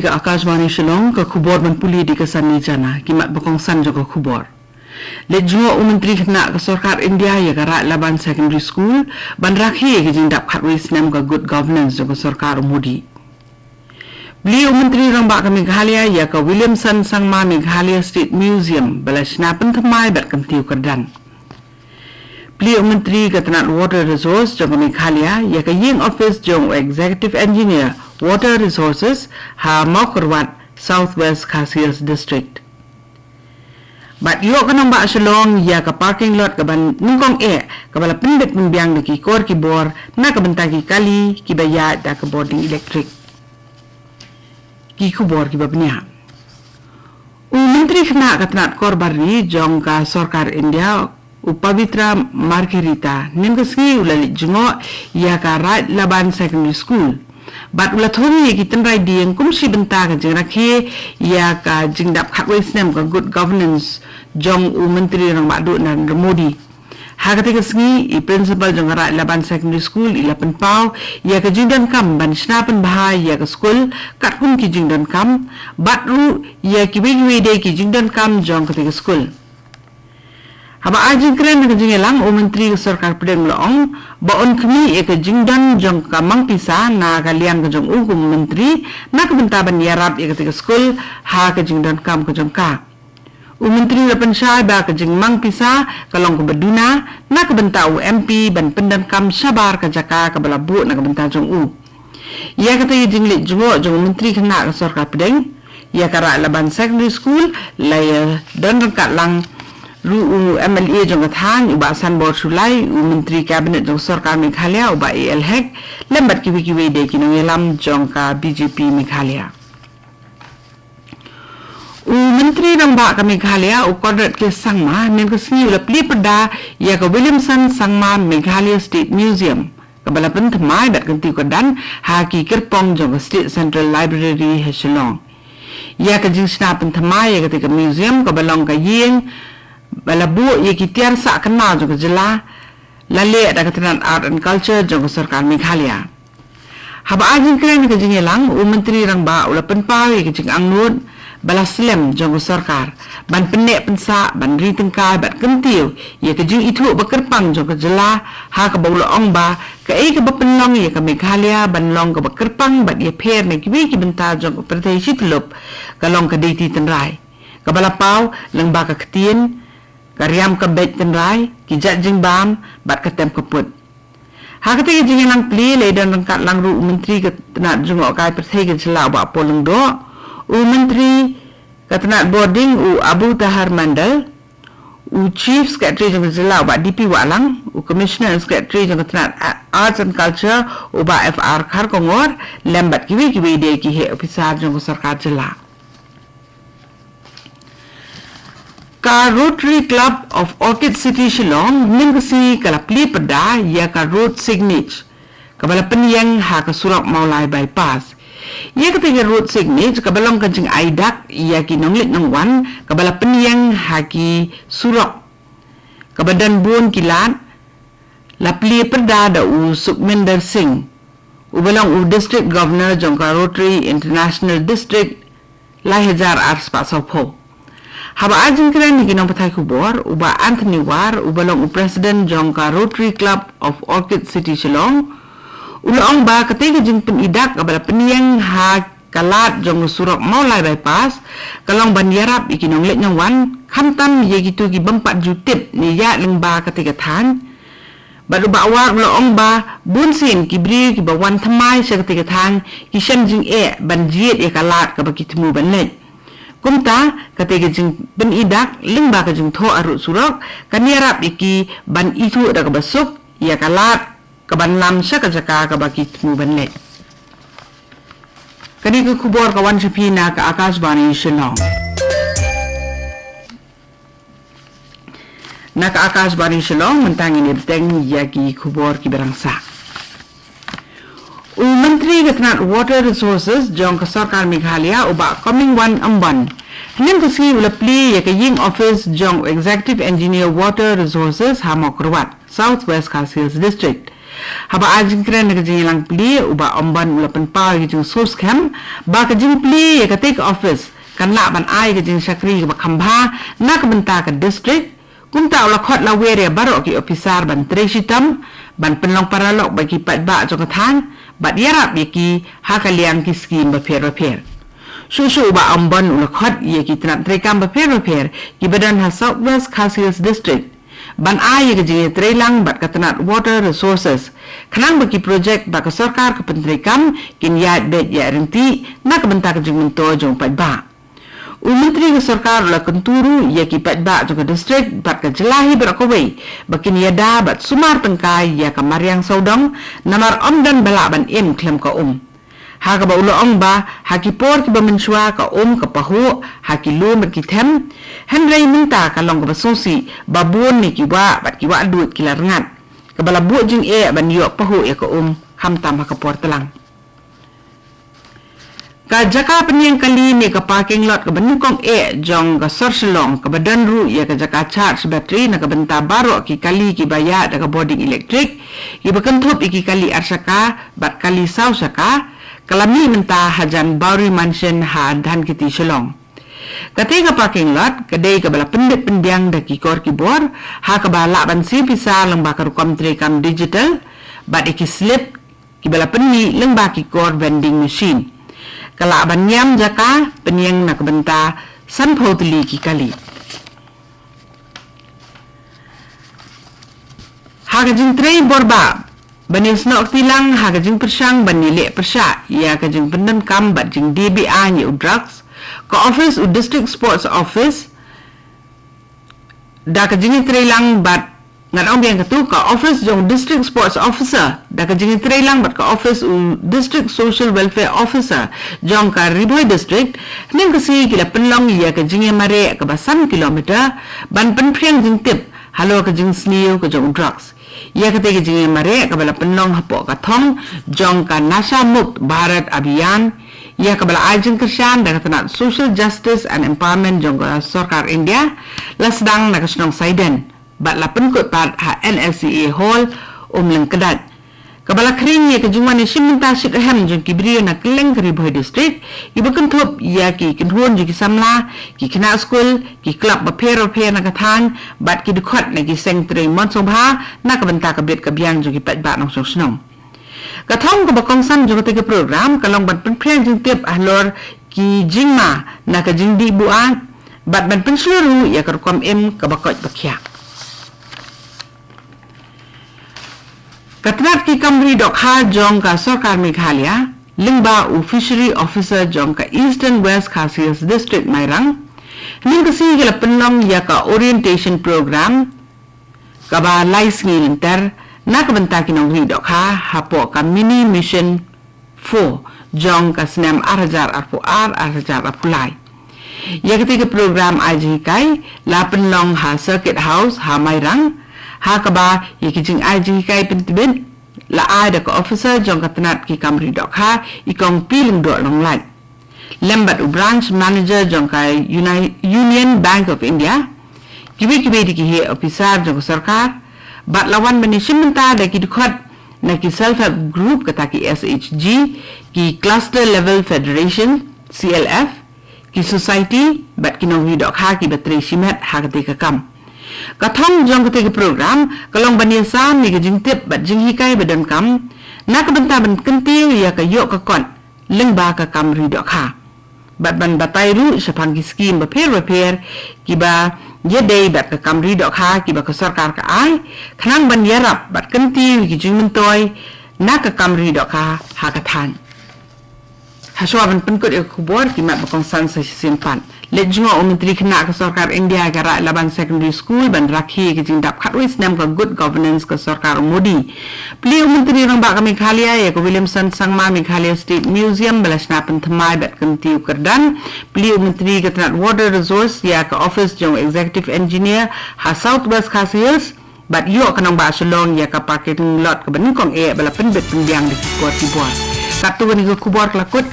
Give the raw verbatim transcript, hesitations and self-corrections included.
Ka Akashvani Shillong, ka khubor ban pule da ka Sanni Jana, ki mat ba kongsan jong ka khubor. Leit jngoh u Myntri Khynnah ka Sorkar India ïa ka Raid Laban Secondary School, ban rakhe ïa ka jingdap khatwei snem ka Good Governance jong ka Sorkar u Modi. Plie u Myntri Rangbah ka Meghalaya ïa ka Williamson Sangma Meghalaya State Museum, ba la shna pynthymmai bad kyntiew kyrdan. Plie u Myntri ka tnat Water Resource jong ka Meghalaya ïa ka ïing office jong u Executive Engineer Water Resources ha Mawkyrwat, South West Khasi Hills District. Bad ïoh ka nongbah Shillong ïa ka parking lot kaba nyngkong eh, kaba la pynbit pynbiang da ki kor ki bor na ka bynta ki kali kiba ïaid da ka bording elektrik. Ki khubor kiba bniah. U Myntri Khynnah ka tnat kor bar ri jong ka Sorkar India, u Pabitra Margherita, hynnin ka sngi u la leit jngoh ïa ka Raid Laban Secondary School. Bad u la thung ïa ki tynrai dieng kum shi bynta ka jingrakhe ïa ka jingdap khatwei snem ka Good Governance jong u Myntri Rangbah Duh Narendra Modi. Ha katei ka sngi, i Principal jong ka Raid Laban Secondary School i la pynpaw ïa ka jingdonkam ban shna pynbha ïa ka skul katkum ki jingdonkam, bad ruh ïa kiwei kiwei de ki jingdonkam jong katei ka skul. Haba ai jingkren ha ka jingïalang, u Myntri ka Sorkar Pdeng u la ong ba un khmih ïa ka jingdon jong ka mang pisa na ka liang ka jong u kum u Myntri na ka bynta ban ïarap ïa katei ka skul ha ka jingdonkam ka jong ka. U Myntri u la pynshai ba ka jingmang pisa ka long kaba duna na ka bynta u M P ban pyndonkam shabar ka jaka kaba la buh na ka bynta jong u. Ïa katei ka jingleit jngoh jong u Myntri Khynnah ka Sorkar Pdeng ïa ka Raid Laban Secondary School la ïadon ryngkat lang ruh u M L A jong ka thaiñ u Bah Sanbor Shullai, u Myntri Cabinet jong ka Sorkar Meghalaya u Bah A L Hek, lem bad kiwei kiwei de ki nongïalam jong ka B J P Meghalaya. U Myntri Rangbah ka Meghalaya u Conrad K Sangma, hynnin ka sngi u la plie pyrda ïa ka Williamson Sangma Meghalaya State Museum, kaba la pynthymmai bad kyntiew kyrdan ha ki kyrpong jong ka State Central Library ha Shillong. Ïa ka jingshna pynthymmai ïa katei ka museum kaba long ka ïing ba la buh ïa ki tiar sah kynmaw jong ka jylla, la leh da ka tnat Art and Culture jong ka Sorkar Meghalaya. Haba ai jingkren ha ka jingïalang, u Myntri Rangbah u la pynpaw ïa ka jingangnud ba la slem jong ka sorkar ban pynneh pynsah, ban ri tyngkai bad kyntiew ïa ka jingithuh ba kyrpang jong ka jylla, ha kaba u la ong ba kaei kaba pynlong ïa ka Meghalaya ban long kaba kyrpang bad ïapher na kiwei ki bynta jong ka pyrthei shityllup ka long ka deiti tynrai, kaba la paw lyngba ka ktien, ka riam ka beit tynrai, ki jait jingbam bad ka tem ka put. Ha katei ka jingïalang plie la ïadon ryngkat lang ruh u Myntri ka tnat jngohkai pyrthei ka jylla u Bah Paul Lyngdoh, u Myntri ka tnat bording u Abu Taher Mondal, u Chief Secretary jong ka jylla u Bah D P Wahlang, u Commissioner and Secretary jong ka tnat A-, Arts and Culture u Bah F R Kharkongor, lem bad kiwei kiwei de ki heh ophisar jong ka sorkar jylla. Ka Rotary Club of Orchid City Shillong, hynnin ka sngi ka la plie pyrda ïa ka road signage kaba la pynïeng ha ka surok Mawlai Bypass. Ïa katei ka road signage kaba long ka jingai dak ïa ki nongleit nongwan kaba la pynïeng ha ki surok kaba don bun ki lad, la plie pyrda da u Sukhminder Singh, uba long u District Governor jong ka Rotary International District lai hajar arspah sawphew. Haba ai jingkren ïa ki nongpathai khubor, u Bah Anthony War, uba long u President jong ka Rotary Club of Orchid City Shillong, u la ong ba katei ka jingpyni dak kaba la pynïeng ha ka lad jong u surok Mawlai Bypass ka long ban ïarap ïa ki nongleit nongwan, khamtam ïa kito ki bym pat ju tip ne ïaid lyngba katei ka thaiñ. Bad u Bah War u la ong ba bunsien ki briew kiba wan thymmai sha katei ka thaiñ ki shem jingeh ban jied ïa ka lad kaba ki thmu ban leit. Kumta katei ka jingpyni dak lyngba ka jingthoh arud surok kan ïarap ïa ki ban ithuh da kaba suk ïa ka lad kaban lam sha ka jaka kaba ki thmu ban leit. Kane ka khubor ka wan sha phi na ka Akashvani Shillong. Na ka Akashvani Shillong, mynta ngin ïa bteng ïa ki khubor kiba dang sah. U Myntri ka tnat Water Resources jong ka Sorkar Meghalaya u Bah Comingone Ymbon, hynnin ka sngi u la plie ïa ka ïing office jong u Executive Engineer Water Resources ha Mawkyrwat, South West Khasi Hills District. Haba ai jingkren ha ka jingïalang plie, u Bah Ombon u la pynpaw ïa ka jingsngewskhem ba ka jingplie ïa katei ka office kan lah ban ai ka jingshakri kaba kham bha na ka bynta ka district. Kumta u la khot lawer ïa baroh ki ophisar ban trei shitom, ban pynlong paralok bad ki paidbah jong ka thaiñ, bad ïarap ïa ki ha ka liang ki skhim bapher bapher. Shuh shuh u Bah Ombon u la khot ïa ki tnat treikam bapher bapher kiba don ha South West Khasi Hills District ban ai ïa ka jingïatreilang bad ka tnat Water Resources, khnang ba ki projek ba ka sorkar ka pyntreikam kin ïaid beit ïaid ryntih na ka bynta ka jingmyntoi jong paidbah. U Myntri ka sorkar u la kyntu ruh ïa ki paidbah jong ka district bad ka jylla hi baroh kawei ba kin ïada bad sumar tyngkai ïa ka mariang sawdong, namar ym don ba lah ban im khlem ka um. Ha kaba u la ong ba ha ki por kiba mynshuwa ka um ka pahuh ha ki lum bad ki them, hynrei mynta ka long kaba sngewsih ba bun na ki wah bad ki wah duid ki la rngat, kaba la buh jingeh ban ïoh pahuh ïa ka um, khamtam ha ka por tlang. Ka jaka pynïeng kali ne ka parking lot kaba nyngkong eh jong ka sor Shillong, kaba don ruh ïa ka jaka charge battery na ka bynta baroh ki kali kiba ïaid da ka bording elektrik, kiba kynthup ïa ki kali ar shaka bad kali saw shaka, ka la mih mynta hajan Bowery Mansion ha Dhankheti, Shillong. Katei ka parking lot ka dei kaba la pynbit pynbiang da ki kor ki bor, ha kaba lah ban siew pisa lyngba ka rukom treikam digital bad ïa ki slip kiba la pynmih lyngba ki kor vending machine. Ka lah ban ñiam jaka pynïeng na ka bynta sanphew tylli ki kali. Ha ka jingtrei bor bah ban ïasnoh kti lang ha ka jingpyrshang ban ïaleh pyrshah ïa ka jingpyndonkam bad jingdie be-aiñ ïa u drugs, ka office u District Sports Office, da ka jingïatreilang bad, ngan ong biang katto, ka office jong District Sports Officer, da ka jingïatreilang bad ka office u District Social Welfare Officer jong ka Ri Bhoi District, hynnin ka sngi ki la pynlong ïa ka jingïamareh kaba san kilometer ban pynphriang jingtip halor ka jingsniew ka jong u drugs. Ïa katei ka jingïamareh kaba la pynlong hapoh ka thong jong ka Nasha Mukt Bharat Abhiyan, ïa kaba la ai jingkyrshan da ka tnat Social Justice and Empowerment jong ka Sorkar India, la sdang na ka shnong Saiden bad la pynkut pat ha N S C A Hall, Umlyngkdait, kaba la khring ïa ka jingwan ïashim bynta shitrhem jong ki briew na kylleng ka Ri Bhoi District, kiba kynthup ïa ki kynhun jong ki samla, ki khynnah skul, ki club bapher bapher na ka thaiñ bad ki dkhot na ki seng trei mon sngewbha na ka bynta ka bit ka biang jong ki paidbah nongshong shnong. Ka thong kaba kongsan jong katei ka program ka long ban pynphriang jingtip halor ki jingma na ka jingdih buaid bad ban pynshlur ruh ïa ka rukom im kaba koit ba khiah. Ka tnat ki kam ri dohkha jong ka Sorkar Meghalaya, lyngba u Fishery Officer jong ka Eastern West Khasi Hills District, Mairang, hynnin ka sngi ki la pynlong ïa ka orientation program kaba lai sngi lynter na ka bynta ki nongri dohkha hapoh ka Mini Mission four jong ka snem ar hajar arphew ar, ar hajar arphew lai. Ïa katei ka program ai jinghikai la pynlong ha Circuit House ha Mairang, ha kaba ïa ki jingai jinghikai pyntbit la ai da ka officer jong ka tnat ki kam ri dohkha, i Kong P. Lyngdoh Nonglait, lem bad u Branch Manager jong ka Uni-, Union Bank of India, kiwei kiwei de ki heh ophisar jong ka sorkar, bad la wan ban ïashim bynta da ki dkhot na ki Self Help Group, kata ki S H G, ki Cluster Level Federation, C L F, ki society bad ki nongri dohkha kiba trei shimet ha katei ka kam. Ka thong jong katei ka program ka long ban ïasam ïa ka jingtip bad jinghikai ba donkam na ka bynta ban kyntiew ïa ka ïoh ka kot lyngba ka kam ri dohkha, bad ban batai ruh shaphang ki skhim bapher bapher kiba ïadei bad ka kam ri dohkha kiba ka sorkar ka ai, khnang ban ïarap bad kyntiew ïa ki jingmyntoi na ka kam ri dohkha ha ka thaiñ. Hashwa ban pynkut ïa ka khubor, ki mat ba kongsan sa shisien pat. Leit jngoh u Myntri Khynnah ka Sorkar India ïa ka Raid Laban Secondary School ban rakhe ïa ka jingdap khatwei snem ka Good Governance ka Sorkar u Modi. Plie u Myntri Rangbah ka Meghalaya ïa ka Williamson Sangma Meghalaya State Museum ba la shna pynthymmai bad kyntiew kyrdan. Plie u Myntri ka tnat Water Resource ïa ka office jong u Executive Engineer ha South West Khasi Hills, bad ïoh ka nongbah Shillong ïa ka parking lot kaba nyngkong eh ba la pynbit pynbiang da ki kor ki bor. Katto kane ka khubor ka la kut.